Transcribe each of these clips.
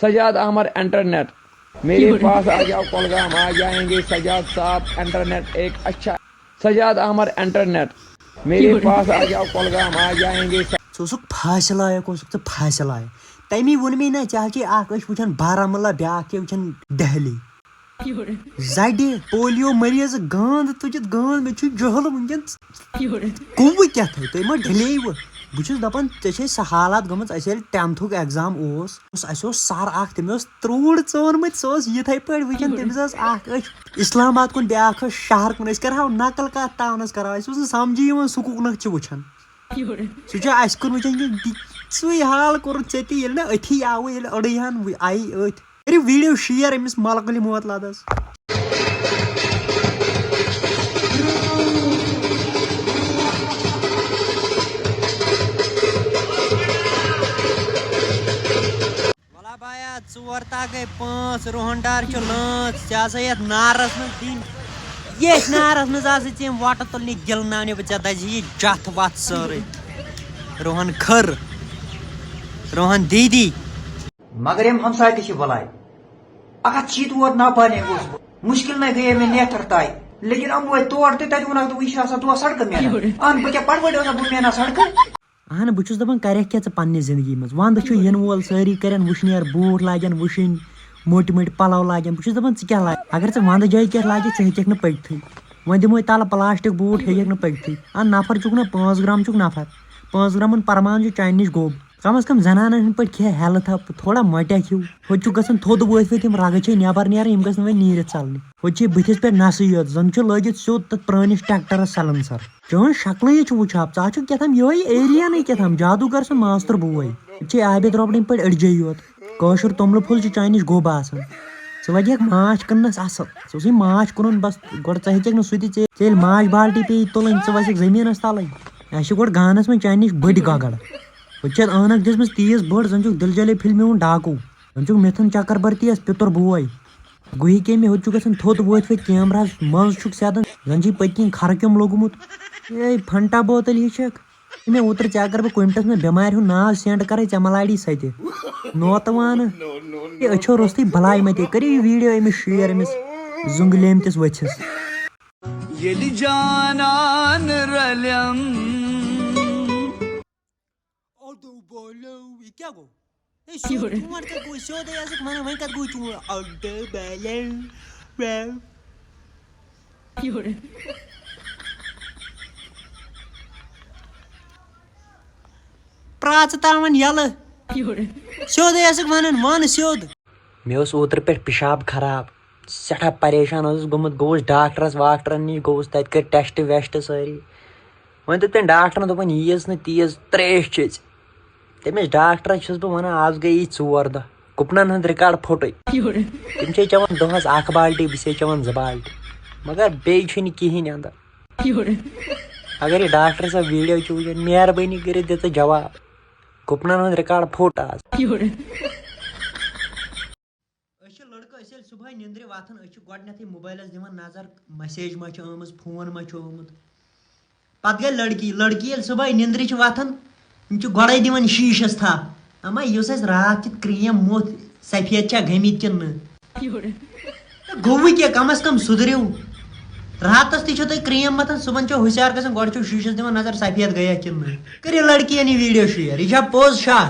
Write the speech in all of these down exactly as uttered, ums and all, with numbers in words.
Sajjad Ahmad internet, میرے پاس آ جاؤ کولگام، آ جائیں گے سجاد صاحب۔ انٹرنیٹ ایک اچھا، سجاد احمد انٹرنیٹ، میرے پاس آ جاؤ کولگام، آ جائیں گے۔ ژٕ اوسُکھ فاصلہٕ لایق، اوسُکھ ژٕ فاصلہٕ لایق۔ تَمی ووٚن مےٚ نا، ژےٚ ہا چھے اَکھ أچھ وٕچھان بارہمولہ، بیٛاکھ چھے وٕچھان دہلی۔ زَڈِ پولیو مریض گانٛد تُجِتھ گانٛد، مےٚ چھُ جہل وٕنکیٚن۔ گوٚو کیٛاہ تھٲے؟ تُہۍ ما ڈھلیوٕ؟ بہٕ چھُس دَپان، ژےٚ چھے سۄ حالات گٔمٕژ، اَسہِ ییٚلہِ ٹٮ۪نتھُک اٮ۪کزام اوس، اوس، اَسہِ اوس سَر اَکھ، تٔمۍ اوس ترٛوٗڈ ژٲنمٕتۍ، سُہ اوس یِتھَے پٲٹھۍ وٕچھان، تٔمِس ٲس اَکھ أچھ اِسلام آباد کُن، بیٛاکھ ٲس شہر کُن۔ أسۍ کَرہاو نقل کَتھ تاونَس کَرہاو، اَسہِ اوس نہٕ سَمجھی یِوان سُہ کُکنَتھ چھُ وٕچھان۔ سُہ چھُ اَسہِ کُن وٕچھان کِنہٕ تہِ-، سُے حال کوٚرُتھ ژےٚ تہِ، ییٚلہِ نہٕ أتھی آوٕ، ییٚلہِ أڑٕے ہن وٕ-، آیہِ أتھۍ۔ کٔرِو ویٖڈیو شِیَر أمِس ملک علی محمد لدس۔ ولا بایا، ژور تاہ گٔے پانٛژھ، روہن ڈار چھُ لٲنٛژ، ژےٚ آسے یتھ نارس منٛز دِنۍ۔ ییٚتھۍ نارس منٛز آسے ژےٚ یِم وۄٹہٕ تُلنہِ، گِلناونہِ بہٕ ژےٚ، دَزِ یہِ جتھ وتھ سٲرٕے۔ روہن کھٔر، روہن دیدی۔ مگر یِم ہمساے تہِ چھِ بلاے۔ اکھ ہتھ شیٖتھ ووت ناپالے گوس بہٕ۔ مُشکِل نَے گٔیے مےٚ نیتھر تاے۔ لیکن یِم وٲتۍ تور تہِ، تَتہِ ووٚنکھ دوٚپُکھ، "یہِ چھِ آسان دۄہ سڑکہٕ مینان۔" اہن، بہٕ کیٛاہ پڑوٲڑۍ اوسا بہٕ مینان سڑکہٕ؟ اہن، بہٕ چھُس دَپان، کَرٮ۪کھ کیٛاہ ژٕ پننہِ زندگی منٛز؟ وَندٕ چھُ یِنہٕ وول، سٲری کَرن وُشنیر بوٗٹھ لاگن، وُشِنۍ موٚٹۍ موٚٹۍ پَلو لاگن۔ بہٕ چھُس دَپان، ژٕ کیٛاہ لاگکھ؟ اگر ژٕ وَندٕ جایہِ کیٛاہ لاگکھ، ژٕ ہیٚککھ نہٕ پٔکتھٕے۔ وۄنۍ دِموے تَلہٕ پلاسٹک بوٗٹھ، ہیٚککھ نہٕ پٔکتھٕے۔ آ، نفر چھُکھ نہ، پانٛژھ گرام چھُکھ نفر۔ پانٛژھ گرامن پرمان چھُ چانہِ نِش گوٚب۔ کم از کم زنانن ہٕنٛدۍ پٲٹھۍ کھےٚ ہیلتھ اپ، تھوڑا مۄٹیکھ ہیوٗ۔ ہُتہِ چھُ گژھان تھوٚد وٲتھۍ وٲتھۍ یِم رگہٕ چھے نٮ۪بر نیران، یِم گژھن وۄنۍ نیٖرِتھ ژلنہِ۔ ہُتہِ چھے بٕتھِس پٮ۪ٹھ نسٕے یوت، زن چھُ لٲگِتھ سیوٚد تتھ پرٲنِس ٹریکٹرس سلنسر۔ چٲنۍ شکلٕے چھُ وٕچھاب، ژٕ ہا چھُکھ کیٛاہ تام یِہوٚے ایلیَنٕے کیٛاہ تام، جادوٗگر سُنٛد ماستُر بوے۔ ہُتہِ چھے عابد رۄبڑٕنۍ پٲٹھۍ أڈجے یوت۔ کٲشُر توٚملہٕ پھوٚل چھُ چانہِ نِش گوٚب آسان۔ ژٕ لگہِ ہکھ ماچھ کٕننس اصل۔ ژٕ اوسُے ماچھ کٕنُن بس، گۄڈٕ ژٕ ہیٚککھ نہٕ سُہ تہِ، ژےٚ، ژےٚ ییٚلہِ ماچھ بالٹی پیٚیہِ تُلٕنۍ، ژٕ وسکھ زٔمیٖنس تلٕے۔ اَسہِ چھِ گۄڈٕ گانس منٛز چانہِ نِش بٔڑۍ گگر۔ ہُتہِ چھِ اتھ عٲنکھ دِژمٕژ تیٖژ بٔڑ، زن چھُکھ دِل جلے فلمہِ ہُنٛد ڈاکوٗ۔ زن چھُکھ مِتھُن چکربرتی یس پِتُر بوے۔ گوٚو یہِ کیٚمہِ، ہُتہِ چھُ گژھان تھوٚد وٲتھۍ وٲتھۍ کیمراہس منٛز چھُکھ سیدن، زن چھُے پٔتۍ کِنۍ کھرٕ کیوٚم لوٚگمُت۔ اے پھنٹا بوتل ہِش چھکھ۔ مےٚ اوترٕ ژےٚ اگر بہٕ کُنہِ پٮ۪ٹھ مےٚ بٮ۪مارِ ہُنٛد ناو سینڈ کرے، ژےٚ ملاری سۄ تہِ۔ نوتہٕ وانہٕ۔ ہے، أچھو روٚستُے بلاے متے، کٔرِو یہِ ویٖڈیو أمِس شِیر، أمِس زُنٛگہٕ لیمتِس ؤژھِس۔ ییٚلہِ جانان رلٮ۪م۔ اَدٕ بولو، یہِ کیٛاہ گوٚو؟ ہے، سیوٚد یورٕ۔ چونٛٹھ کَتہِ گوٚو؟ سیوٚدُے ٲسٕکھ وَنان، وۄنۍ کَتہِ گوٚو چونٛٹھ؟ اَدٕ بولو، واو۔ یورٕ۔ پرٛاژٕ تاوَن یَلہٕ۔ یورٕ۔ سیوٚدُے ٲسٕکھ وَنان، وَن سیوٚد۔ مےٚ اوس اوترٕ پٮ۪ٹھ پِشاب خراب، سٮ۪ٹھاہ پریشان اوسُس گوٚمُت، گوٚوُس ڈاکٹرَس واکٹرَن نِش، گوٚوُس تَتہِ کٔرۍ ٹٮ۪سٹ وٮ۪سٹ سٲری۔ وۄنۍ دوٚپ تٔمۍ ڈاکٹرَن، دوٚپُن، "ییٖژ نہٕ تیٖژ ترٛیش چیٚژ۔" تٔمِس ڈاکٹرَس چھُس بہٕ وَنان، "آز گٔے یی ژور دۄہ، گُپنَن ہُنٛد رِکارڈ پھُٹُے۔ تِم چھے چٮ۪وان دۄہَس اَکھ بالٹی، بہٕ چھسے چٮ۪وان زٕ بالٹی، مگر بیٚیہِ چھُنہٕ کِہیٖنۍ اَندَر۔" اگر یہِ ڈاکٹر صٲب ویٖڈیو چھُ وٕچھان، مہربٲنی کٔرِتھ دِ ژٕ جواب، گُپنَن ہُنٛد رِکارڈ پھُٹ آز۔ أسۍ چھِ لٔڑکہٕ، أسۍ ییٚلہِ صُبحٲے نِندرِ وۄتھان، أسۍ چھِ گۄڈٕنیتھٕے موبایلَس دِوان نظر، message ما چھِ آمٕژ، phone ما چھُ آمُت۔ پَتہٕ گٔے لٔڑکی، لٔڑکی ییٚلہِ صُبحٲے نِندرِ چھِ وۄتھان، یِم چھِ گۄڈَے دِوان شیٖشَس تھپھ، اما یُس اَسہِ راتھ کیُتھ cream موٚتھ، سفید چھا گٔمٕتۍ کِنہٕ نہٕ؟ تہٕ گوٚوٕ کیٛاہ، کم از کم سُدھرِو۔ راتَس تہِ چھِو تُہۍ cream مَتھان، صُبحن چھِو ہُشیار گژھان، گۄڈٕ چھِو شیٖشَس دِوان نظر، سفید گٔیا کِنہٕ نہٕ۔ کٔرِو لڑکِیَن یہِ ویٖڈیو share، یہِ چھا پوٚز شاہ؟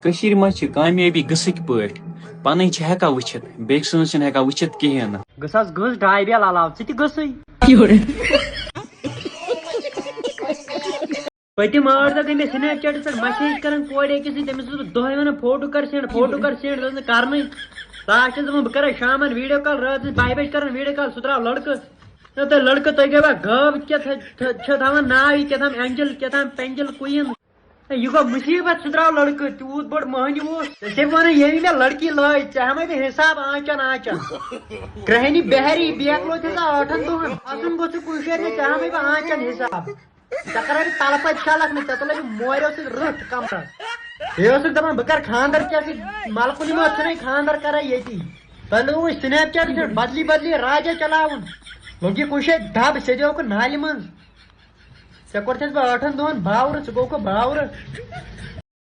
کٔشیٖرِ منٛز چھِ کامیٲبی گٔژھٕکۍ پٲٹھۍ پَنٕنۍ چھِ ہٮ۪کان وٕچھِتھ، بیٚکہِ سٕنٛز چھِنہٕ ہٮ۪کان وٕچھِتھ کِہیٖنۍ نہٕ۔ گٔژھ حظ گٔژھ ڈاے بیل علاوٕ، ژٕ تہِ گٔژھٕے۔ پٔتِم ٲٹھ دۄہ گٔے مےٚ Snapchatس پٮ۪ٹھ message کران کورِ أکِس سۭتۍ، تٔمِس اوسُس بہٕ دۄہے ونان فوٹو کر send، فوٹو کر send، سۄ ٲس نہٕ کرنٕے۔ Lastس دوٚپُن بہٕ کرے شامن video call، رٲژ ٲسۍ بایہِ بجہِ کران video call، سُہ درٛاو لڑکہٕ۔ نہ تہٕ لڑکہٕ تُہۍ گٔیوا غٲب، کیٛاہ تھٲ-، تھٲ-، چھِ تھاوان ناو یہِ کیٛاہ تام Angel، کیٛاہ تام Pangel Queen۔ ہے، یہِ گوٚو مُصیٖبت، سُہ درٛاو لڑکہٕ، تیوٗت بوٚڑ مٔہنیوٗ اوس۔ ژےٚ وَنان ییٚمہِ مےٚ لڑکی لٲج، ژےٚ ہاوَے بہٕ حساب آنٛچن آنٛچن۔ گرٛہنی بہری بیکلو تہِ زا ٲٹھن دۄہن۔ اَژُن گوٚژھ ژٕ کُنہِ جایہِ، ژےٚ ہاوَے بہٕ آنٛچن حساب۔ ژےٚ کَرَے بہٕ تَلہٕ پَتہٕ شَلَکھ نہٕ، ژےٚ تُلَے بہٕ مورٮ۪و سۭتۍ رٕٹھ کَمرَس۔ بیٚیہِ اوسُکھ دَپان، بہٕ کَرٕ خانٛدر ژےٚ سۭتۍ، مَلکُن ما چھُنَے خانٛدر کَران ییٚتی؟ تۄہہِ لوگوُے Snapchat پٮ۪ٹھ بدلی بدلی راجا چلاوُن۔ لوٚگ یہِ کُنہِ جایہِ دَب، سیٚدیوکُن نالہِ منٛز۔ ژےٚ کوٚرتھَس بہٕ ٲٹھَن دۄہَن باورٕ، ژٕ گوٚوکھٕ باورٕ۔